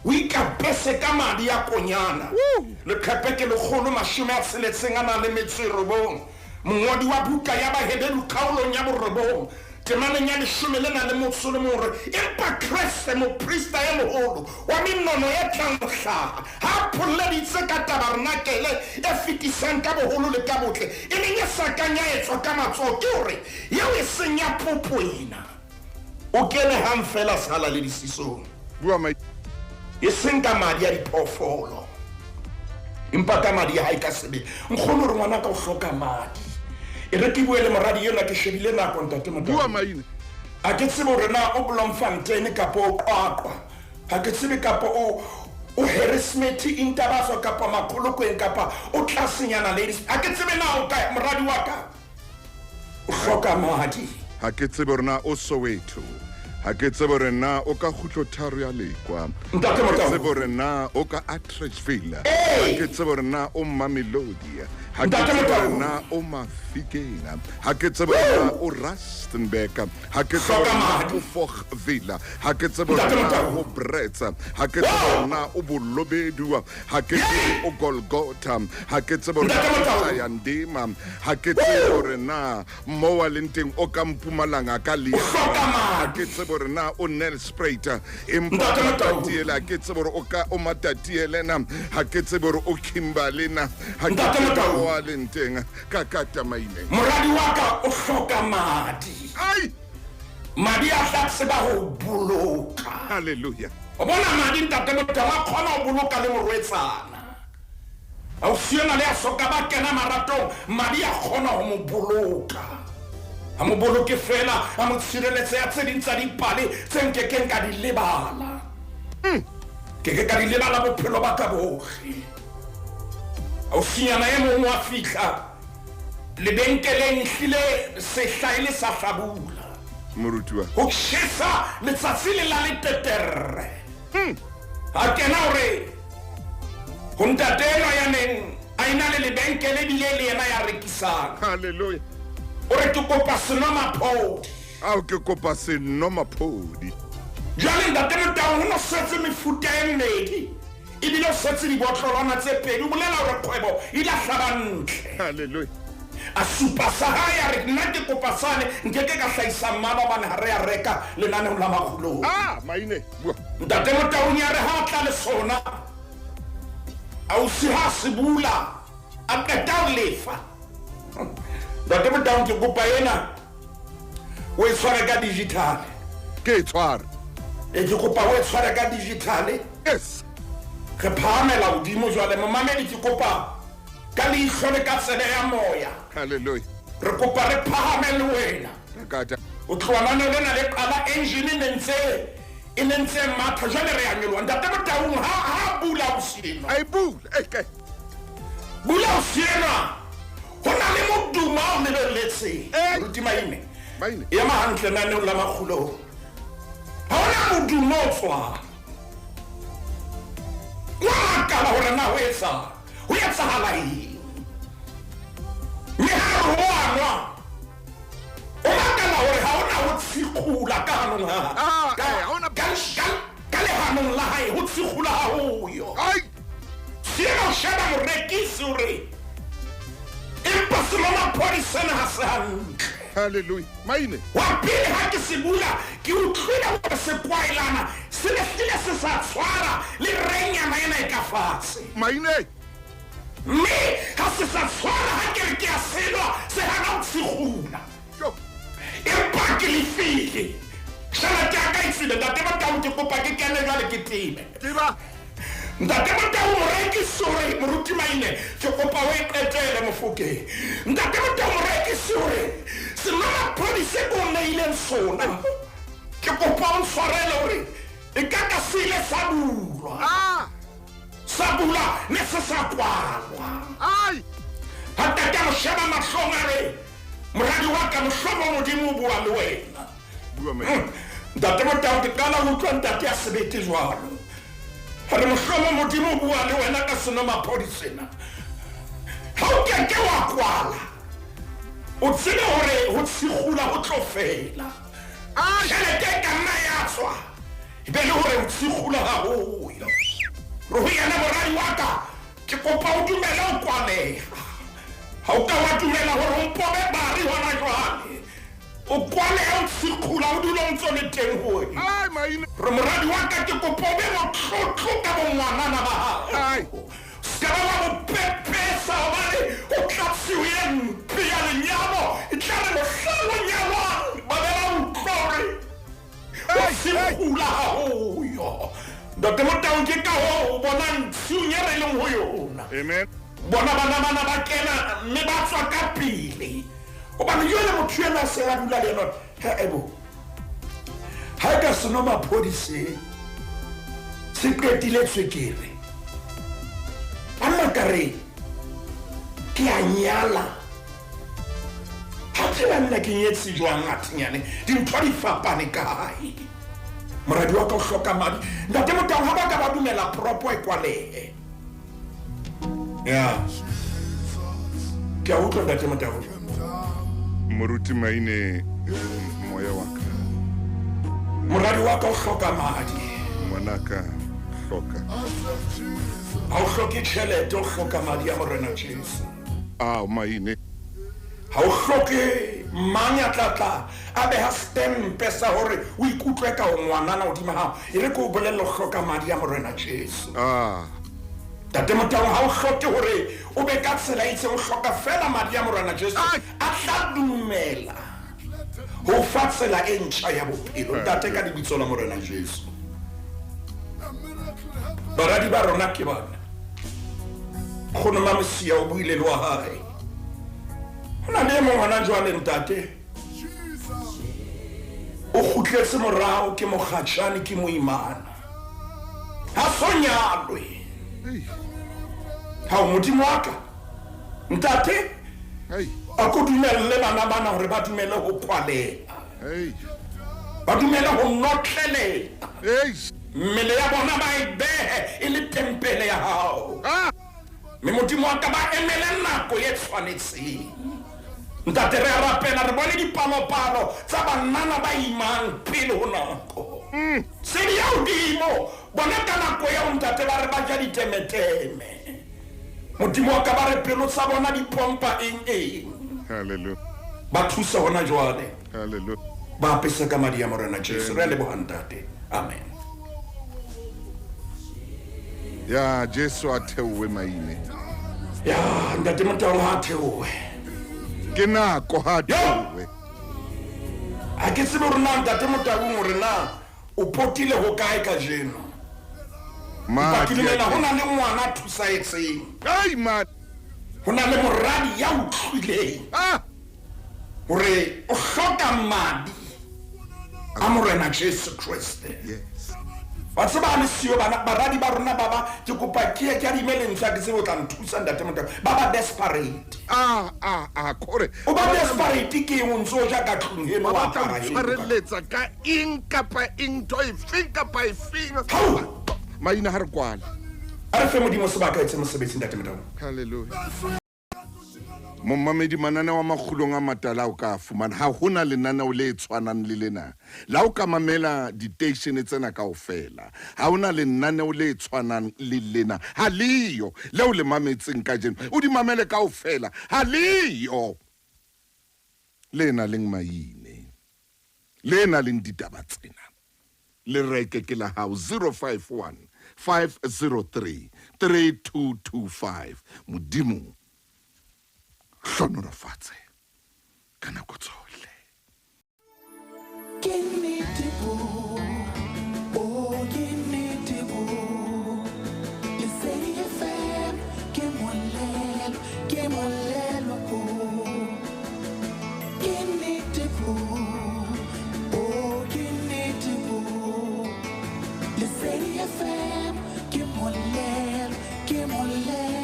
[SPEAKER 4] o ikapese ka madi a konyana.
[SPEAKER 2] Woo!
[SPEAKER 4] Leqephe ke 169. Mongodi wa buka ya Baheberu kgaolong ya borobong temaneng ya 11 hore empa Kreste moprista e moholo wa menono e tlang ho hlaha ha pholleditse ka tabernakele e fetisang ka boholo le ka botle e neng e sa kang ya etswa ka matsoho, ke hore eo e seng ya popo ena. O kene hang fela sehalaledisisong.
[SPEAKER 2] Bua mai.
[SPEAKER 4] E seng ka madi a diphoofolo, empa ka madi a hae ka sebele. Nkgono hore ngwanaka o hloka madi. E re ke bue le moradi enwa, ke shebile nako, Ntate Motaung.
[SPEAKER 2] Bua maine.
[SPEAKER 4] A ke tsebe hore na o Bloemfontein kapa o Qwaqwa. Ha ke tsebe kapa o o Harrismith Intabaso kapa Makholokweng kapa o tlasenyana ladies. Ha ke tsebe na o kae moradi wa ka. O hloka madi.
[SPEAKER 2] Ha ke tsebe hore na o Soweto. Ha ke tsebe hore na o ka Kgutlotharo ya Lekwa.
[SPEAKER 4] Ntate
[SPEAKER 2] Ha ke
[SPEAKER 4] Motau.
[SPEAKER 2] tsebe hore na o ka Atteridgeville.
[SPEAKER 4] Ee.
[SPEAKER 2] Ha ke tsebe hore na o Mamelodi. Ha ke
[SPEAKER 4] Ntate
[SPEAKER 2] tsebe hore
[SPEAKER 4] Motau.
[SPEAKER 2] na o Mafikeng. Ha ke tsebe hore na o Rustenburg. Ha ke tsebe
[SPEAKER 4] Hloka
[SPEAKER 2] hore na
[SPEAKER 4] madi.
[SPEAKER 2] o Fochville. Ha ke tsebe hore
[SPEAKER 4] Ntate
[SPEAKER 2] na
[SPEAKER 4] Motau.
[SPEAKER 2] o Brits. Ha ke tsebe hore na o Bolobedu. Ha ke tsebe o Golgotha. Ha ke tsebe hore na
[SPEAKER 4] Ntate
[SPEAKER 2] o
[SPEAKER 4] Motau.
[SPEAKER 2] Shayandima. Ha ke tsebe hore na mo a leng teng o ka Mpumalanga ka
[SPEAKER 4] O hloka
[SPEAKER 2] Ha
[SPEAKER 4] madi.
[SPEAKER 2] ke tsebe hore na o Nelspruit empa
[SPEAKER 4] Ntate
[SPEAKER 2] o
[SPEAKER 4] Motau.
[SPEAKER 2] Matatiele ha ke tsebe hore o ka o Matatiele na ha ke tsebe hore o Kimberley na ha ke
[SPEAKER 4] Ntate
[SPEAKER 2] tsebe
[SPEAKER 4] Motau.
[SPEAKER 2] mo a leng teng ka Katamaineng.
[SPEAKER 4] Moradi wa ka o hloka madi.
[SPEAKER 2] Ai,
[SPEAKER 4] Madi a tla tseba ho boloka.
[SPEAKER 2] hallelujah.
[SPEAKER 4] O bona madi ntate Motau a kgona ho boloka le morwetsana. Ausi enwa le a soka ba kena maratong, madi a kgona ho mo boloka. A mo boloke fela, a mo tshireletse ya tse ding tsa dipale tse nkekeng ka di lebala. Ke ke ka di lebala bophelo ba ka bohle. Ausinyana e mong wa fihla lebenkeleng hlile sehla e le sa hlabula.
[SPEAKER 2] Moruti wa.
[SPEAKER 4] Ho tjhesa letsatsi le la leteterre. A kena hore ho ntate enwa ya neng a ena le lebenkele ebile le yena ya rekisang.
[SPEAKER 2] Hallelujah.
[SPEAKER 4] O re ke kopa senomaphodi.
[SPEAKER 2] Ao ke kopa senomaphodi.
[SPEAKER 4] Jwale ntate Motau ho no setse mefuta e mmedi ebile o setse dibotlolwana tse pedi. O bolela hore kgwebo e ile hlaba ntle.
[SPEAKER 2] Hallelujah.
[SPEAKER 4] A supa sa hae a re nna ke kopa sane nkeke ka hlahisa mmala hobane ha re a reka lenaneong la makgulong.
[SPEAKER 2] Ah, maine. Bua.
[SPEAKER 4] Ntate Motaung ya re ha a tla le sona ausi ha se bula a qeta ho lefa. Ntate Motaung ke kopa ena o e tshware ka digital.
[SPEAKER 2] Ke e tshware.
[SPEAKER 4] E ke kopa o e tshware ka digital.
[SPEAKER 2] Yes.
[SPEAKER 4] Re phahamela hodimo jwale momamedi ke kopa ka leihlo le ka tsebe ya moya.
[SPEAKER 2] Hallelujah.
[SPEAKER 4] Re kopa re phahame le wena.
[SPEAKER 2] Ka
[SPEAKER 4] O tloha lenaneo lena le qala engine e ne ntse e ne ntse matha jwale re a nyoloha. Ntate Motaung ha bula ausi enwa.
[SPEAKER 2] Ai bula. Ei kae.
[SPEAKER 4] Bula ausi enwa. Ho na le modumo a o lebelletseng.
[SPEAKER 2] Eh.
[SPEAKER 4] Moruti Maine.
[SPEAKER 2] Maine.
[SPEAKER 4] Ema hantle naneong la makgulong. Ha hona modumo o tswang. Wa makala hore na ho etsang. Ho etsahala eng? Mme ha re ho a nwa, o makala hore ha hona ho tshikgula ka hanong ha hae.
[SPEAKER 2] Ah, eh, ha hona
[SPEAKER 4] Ka lehanong la hae ho tshikgula ha ho yo.
[SPEAKER 2] Ai.
[SPEAKER 4] Sena o sheba morekisi hore empa senomaphodi sena ha se hantle.
[SPEAKER 2] Hallelujah. Maine.
[SPEAKER 4] Wa pele ha ke se bula ke utlwile hore se kwaelana se ne hlile se sa tshwara le renyana ena e ka fatshe.
[SPEAKER 2] Maine.
[SPEAKER 4] Mme ha se sa tshwara ha ke re ke a selwa se hana ho tshikgula.
[SPEAKER 2] Yo.
[SPEAKER 4] Empa ke lefile. Tjhelete ya ka e tswile. Ntate Motau ke kopa ke kene jwale ke tebe.
[SPEAKER 2] Teba.
[SPEAKER 4] Ntate Motau morekisi hore moruti Maine ke kopa o e qetele Mofokeng. Ntate Motau morekisi hore senomaphodi se ke o neileng sona ke kopa o ntshwarele hore e ka ka se ile sa bulwa.
[SPEAKER 2] Ah.
[SPEAKER 4] Sa bulwa ne se sa kwalwa.
[SPEAKER 2] Ai.
[SPEAKER 4] Ha ntate a mo sheba mahlong a re moradi wa ka mohlomong Modimo o bua le wena.
[SPEAKER 2] Bua maine.
[SPEAKER 4] Ntate Motau ke qala ho utlwa ntate ya sebete jwalo. A re mohlomong Modimo o bua le wena ka senomaphodi sena. Ha o keke wa kwala, o tsebe hore ho tshikgula ho tlo fela.
[SPEAKER 2] Ai.
[SPEAKER 4] Tjhelete e ka nna ya tswa, e be le hore ho tshikgula ha ho yo. Re ho yena moradi wa ka, ke kopa o dumele ho kwaleha. Ha o ka wa dumela hore o mpobe bari hona jwale, o kwalehe o tshikgula o dule o ntso le teng ho wena.
[SPEAKER 2] Ai maine.
[SPEAKER 4] Re moradi wa ka ke kopa o be motlotlo ka bongwanana ba hao.
[SPEAKER 2] Ai.
[SPEAKER 4] Se ka ba wa mo pepesa hobane o tla tshiu e mpe ya lenyalo. E tla re mohlang o nyalwang ba be ba utlwa hore o
[SPEAKER 2] Ai, ai.
[SPEAKER 4] tshikgula ha ho yo. Ntate Motau ke ka hoo o bonang tshiung e re leng ho yona.
[SPEAKER 2] Amen.
[SPEAKER 4] Bona bana bana ba kena mme ba tswa ka pele. Hobane jwale motho enwa a seng a dula le yena, he ebo. Ha e ka senomaphodi se se qetile tswekere, banna ka re ke a nyala. Ha ke banna ke nyetse jwang athinyane, dintho di fapane kae? Moradi wa ka o hloka madi. Ntate Motaung, ha ba ka ba dumela propo e kwalehe. Ya. Ke a utlwa Ntate Motaung.
[SPEAKER 2] Moruti Maine, moya wa ka.
[SPEAKER 4] Moradi wa ka o hloka madi.
[SPEAKER 2] Ngwanaka hloka.
[SPEAKER 4] Ha o hloke tjhelete, o hloka madi a Morena Jesu.
[SPEAKER 2] Ah, Maine.
[SPEAKER 4] Ha o hloke mang ya tla tla a beha stempe sa hore o ikutlwe ka o ngwanana hodima hao. E re ke o bolelle, o hloka madi a Morena Jesu.
[SPEAKER 2] Ah.
[SPEAKER 4] Ntate Motaung, ha o hloke hore o be ka tsela e itseng, o hloka feela madi a Morena Jesu a tla dumela ho fa tsela e ntjha ya bophelo. Ntate, ka lebitso la Morena Jesu, baradi ba rona ke bana. Nkgono Mamosia o buile le wa hae. Ho na le e mong hona jwale, ntate, o kgutletse morao, ke mokgatjhane, ke moimana, ha so nyalwe. Hao, Modimo wa ka, ntate, a ko dumelle bana bana hore ba dumele ho kwalela, ba dumele ho notlelela mmele ya bona, ba e behe e le tempele ya hao. Mme Modimo wa ka, ba emele nako e tshwanetseng. Ntate, re a rapela, re bone dipalopalo tsa banana ba imang pele ho nako. Sedi ya hodimo bona ka nako eo, ntate, ba re ba ja ditemeteme. Modimo wa ka, ba re pelo tsa bona di pompa eng eng.
[SPEAKER 2] Hallelujah.
[SPEAKER 4] Ba thuse hona jwale.
[SPEAKER 2] Hallelujah.
[SPEAKER 4] Ba apese ka madi a Morena Jesu. Re a leboha, ntate. Amen.
[SPEAKER 2] Ya Jesu a theowe, Maine.
[SPEAKER 4] Ya Ntate Motaung, ha a theowe.
[SPEAKER 2] Ke nako ha theowe.
[SPEAKER 4] Ha ke tsebe hore na Ntate Motaung hore na o potile ho kae kajeno. Empa ke dumela ho na le ngwana a thusahetseng.
[SPEAKER 2] Ai man.
[SPEAKER 4] Ho na le moradi ya utlwileng hore o hloka madi a Morena Jesu Kreste.
[SPEAKER 2] Yes.
[SPEAKER 4] Wa tseba ha le siyo bana, baradi ba rona ba ba, ke kopa ke ye ke adime lentswe, ha ke tsebe o tla nthusa Ntate Motaung, ba ba desperate.
[SPEAKER 2] Ah ah ah, kore
[SPEAKER 4] O ba desperate ke eng o ntse o ja ka tlung heno,
[SPEAKER 2] ba
[SPEAKER 4] wa
[SPEAKER 2] batla ho
[SPEAKER 4] apara heno ka tlung?
[SPEAKER 2] tshwareletsa ka eng kapa eng, ntho efeng kapa efeng.
[SPEAKER 4] Hao!
[SPEAKER 2] Maina, ha re kwale.
[SPEAKER 4] A re fe Modimo sebaka a etse mosebetsi, Ntate Motaung.
[SPEAKER 2] Hallelujah. Momamedi, mananeo a Makgulong a Matala o ka fumana, ha hona lenaneo le tshwanang le lena. La o ka mamela diteishene tsena kaofela, ha hona lenaneo le tshwanang le lena, ha leyo leo le mametseng kajeno. O di mamele kaofela, ha leyo le nang leng Maine, le nang leng ditaba tsena. Le reke ke la hao, 051 503 3225. Modimo hlonolofatse ka nako tsohle.
[SPEAKER 5] Ke nnete bo, oh ke nnete bo. Lesedi FM ke molelo, ke molelo bo. Ke nnete bo, oh ke nnete bo. Lesedi FM ke molelo, ke molelo.